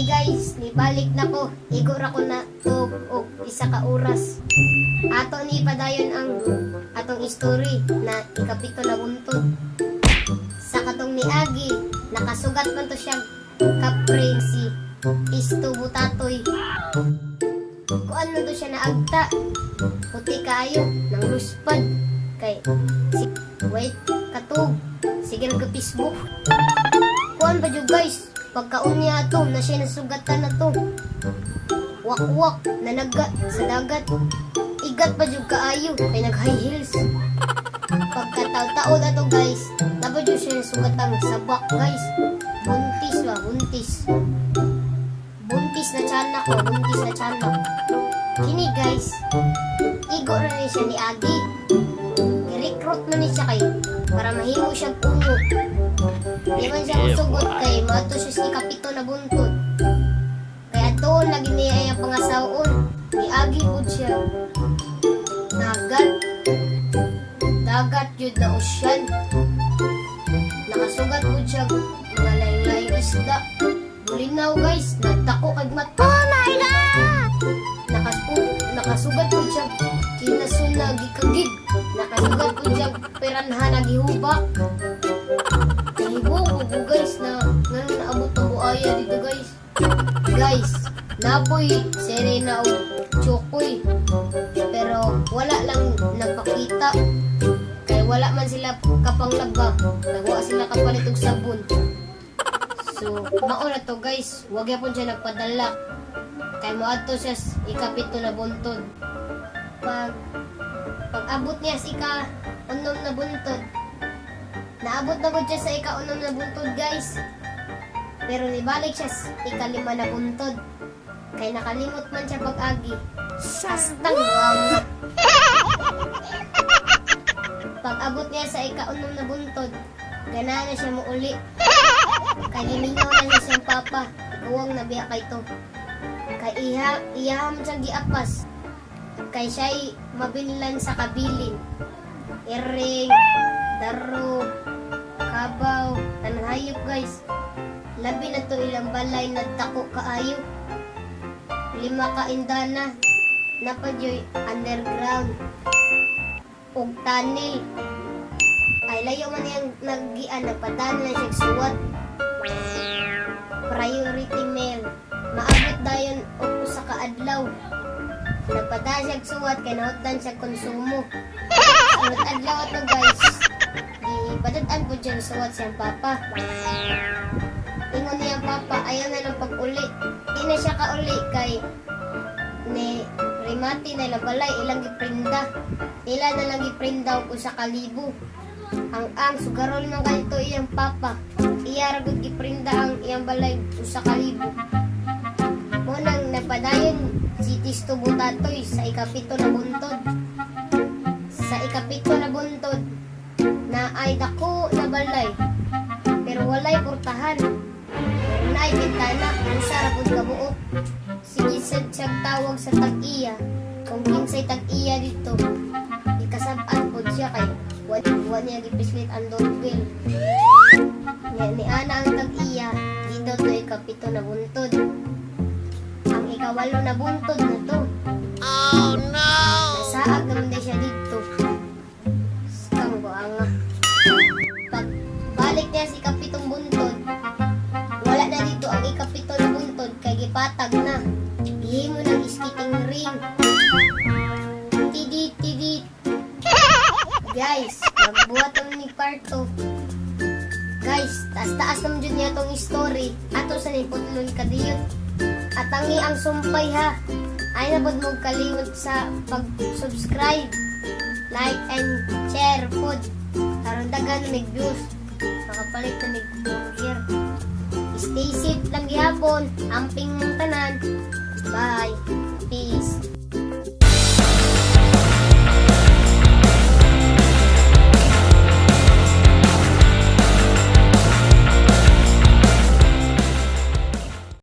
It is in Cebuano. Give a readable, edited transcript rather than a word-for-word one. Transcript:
Guys, nibalik na ko. Igo ra ko na tug og 1 ka oras. Ato ni padayon ang atong story na ikapito na buntod. Sa katong niagi, nakasugat man to siya kapre si Tisto Butatoy. Kuan man to siya naagta. Puti kaayo nang luspad kay si wait katug sige ka Facebook. Kuan ba jud, guys? Pagkaon niya ato na siya nasugatan na to. Wakwak nanaga sa dagat. Igat pa jud kaayo kay nag high heels. Pagkataw-taon ato, guys, naba jud siya nasugatang sabak, guys. Buntis ba, buntis. Buntis na tiyanak ko, buntis na tiyanak. Kini, guys, igo ra ni siya ni Agi. I-recruit man ni siya kay para mahimo siya ungo. Di man siya musugot kay moadto siya sa ikapito na buntod. Kay adtoon lagi niya ang pangasaon. Niagi pud siya. Dagat. Dagat yun na ocean. Nakasugat pud siya mga laing-laing isda. Bulinaw, guys, nagdako kag mata. Oh my God! Nakasugat pud siya kinasun na gikagig. Nakasugat pud siya piranha na gihubak. Nahibok ko, guys, na ngano naabot ang buaya dito, guys. Guys, napoy Serena og Chokoy. Pero wala lang nagpakita. Kay wala man sila kapanglaba. Kay wala sila kapalit og sabon. So, mao na to, guys. Wag yapon siya nagpadala. Kay moadto siya sa ikapito na buntod. Pag abot niya sa ika-unom na buntod, naabot na gud siya sa ika-unom na buntod, guys. Pero nibalik siya sa ikalima na buntod. Kay nakalimot man siya pag-agi. Astang buang. Pag abot niya sa ika-unom na buntod, gana na siya muuli. Kay gimingaw na niya siyang papa. Ikuwang na biya kay to. Kay iha, iyaham siya giapas. Kay siya'y mabinlan sa kabilin. Iring, daro, kabaw, tanang hayop, guys. Labi na to ilang balay nagdako kaayo. Lima ka indana, napadyoy underground. Ug tunnel. Ay layo man niyang naggian, nagpadala na siya suwat. Priority mail. Maabot dayon og usa ka adlaw. Nagpadala siya suwat kay nahutdan siya konsumo. Sunod adlaw ato, guys. Gipadad-an po dyan suwat siyang papa. Ingon niya papa, ayaw na lang pag-uli. Di na siya kauli kay ni remate na ilang balay, ilang giprinda. Ila na lang giprinda og 1,000. Ang sugarol man ganito iyang papa. Iya ra gud giprinda ang iyang balay 1,000. Mo nang napadayon si Tisto Butatoy sa ikapito na buntod. Sa ikapito na buntod na ay dako na balay. Pero walay portahan. Pero naay bintana, usa ra pud ka buok. Sige sad siyang tawag sa tag-iya. Kung kinsay tag-iya dito, ikasab-an pod siya kay wa niya gipislit ang doorbell. Nya ni ana ang tag-iya, dito to ikapito na buntod. Ang ikawalo na buntod na to. Oh no! Nasaag naman din siya dito. Kang buanga. Pag balik niya sa ikapitong buntod, wala na dito ang ikapito na buntod kay gipatag na. Gihimo ng skating ring. Tidit, tidit. Guys, magbuhat naman ni kwarto. Guys, taas-taas naman dyan niya tong story. Ato sa niputlon kadiyot. Atangi ang sumpay ha. Ay na pod mo kalimot sa pag-subscribe, like and share pod. Aron daghan na mig views. Makapalit na mig gear. Stay safe lang gihapon. Amping mong tanan. Bye. Peace.